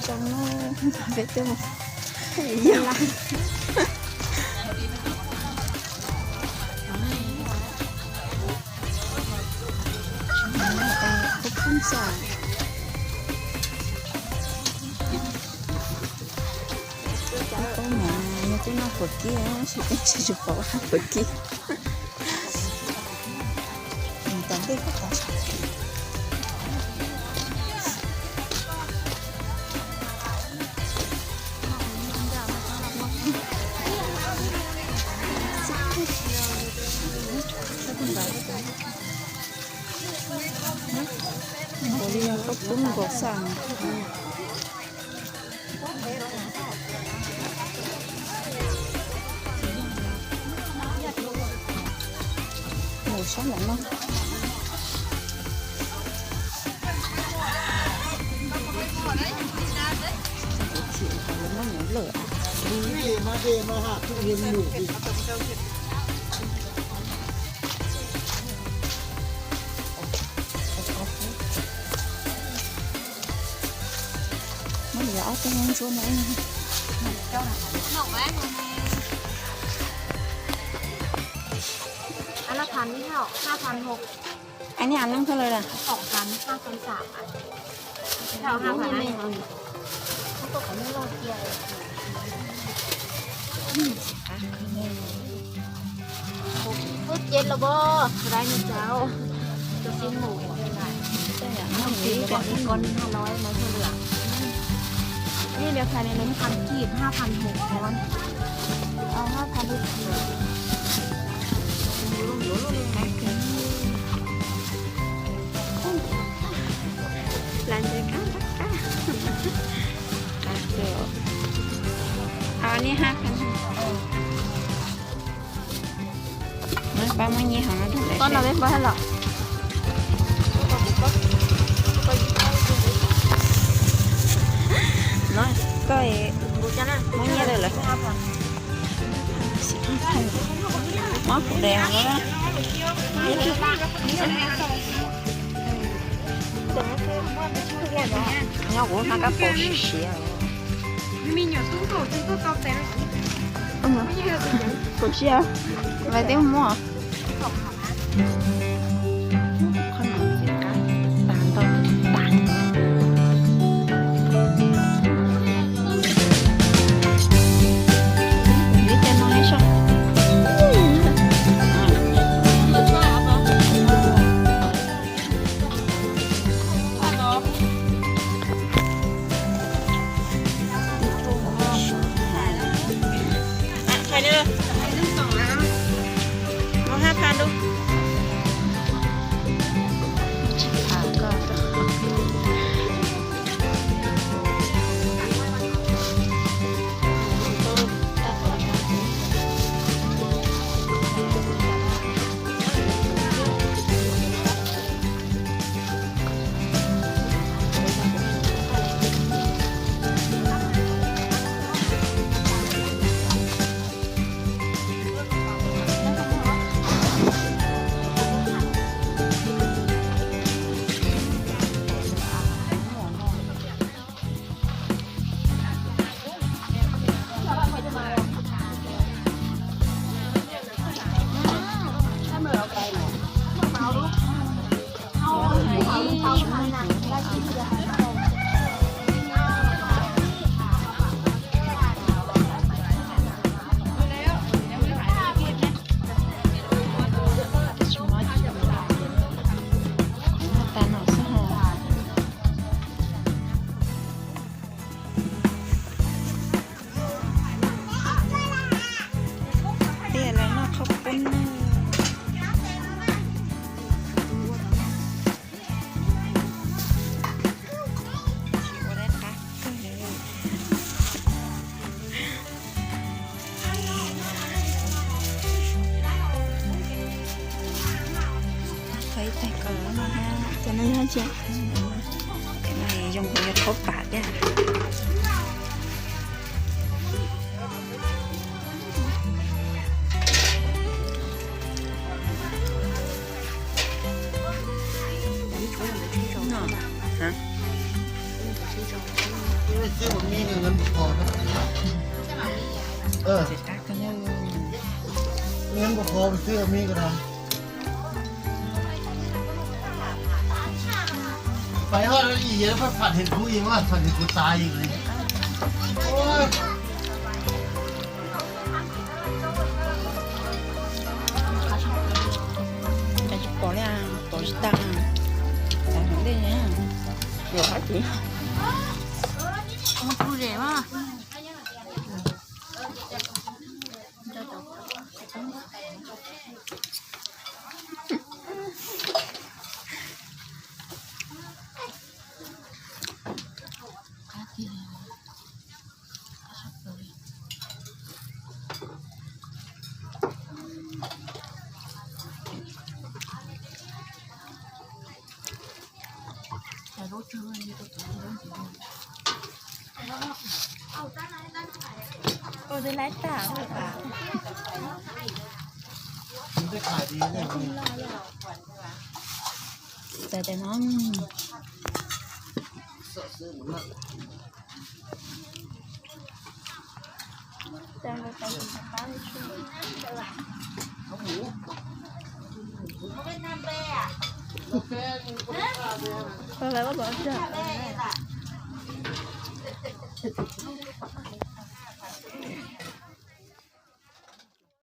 Zoo no, peb twb mus yog. Ub, phob xwb. Ub, yog twb noj puas kib, tsis pom puas kib. Mus tom ntej ko tod. Nkaus li koj pub nkaus xwb. Mus sab nram no. Muab li ob tug ntsuab no. Ăn lab phan ib hauv, hai phan hộp. Anh ấy ăn lắm thôi rồi à? Khoảng tầm hai phan sả. Hai phan. Ub, chết rồi bố, ra như cháu. Tôi xin ngủ. Con con hai nói nói thôi được ạ. Ê, điều này là hai phan kib, hai phan hộp con. Ờ, hai phan đi. Làm gì cắt cắt cắt. Cắt được. Ờ, đi hai phan. Pab muab nyiaj hauv no rau lawv seb. No koj muab nyiaj rau lawv. Muab kuv de no. Nyob kuv hnov kab paus siav siav. Paus siav, lawv twb muab. Muab hab pha dub. Tiag, lawv noj qhaub poob na. Qhov ib tag kawg no, cov no yog tsi? Cov no zoo nkaus yog qhaub pam thiab. Koj xwb me ko na. Pais ho ib yam pab pham thiab kuv ib mas pham thiab kuv tas ib li. Tsis pom li, pom tsis tag, tas hauv ntej, yuav hab twv. Ua twb laib tag. Txais tes no.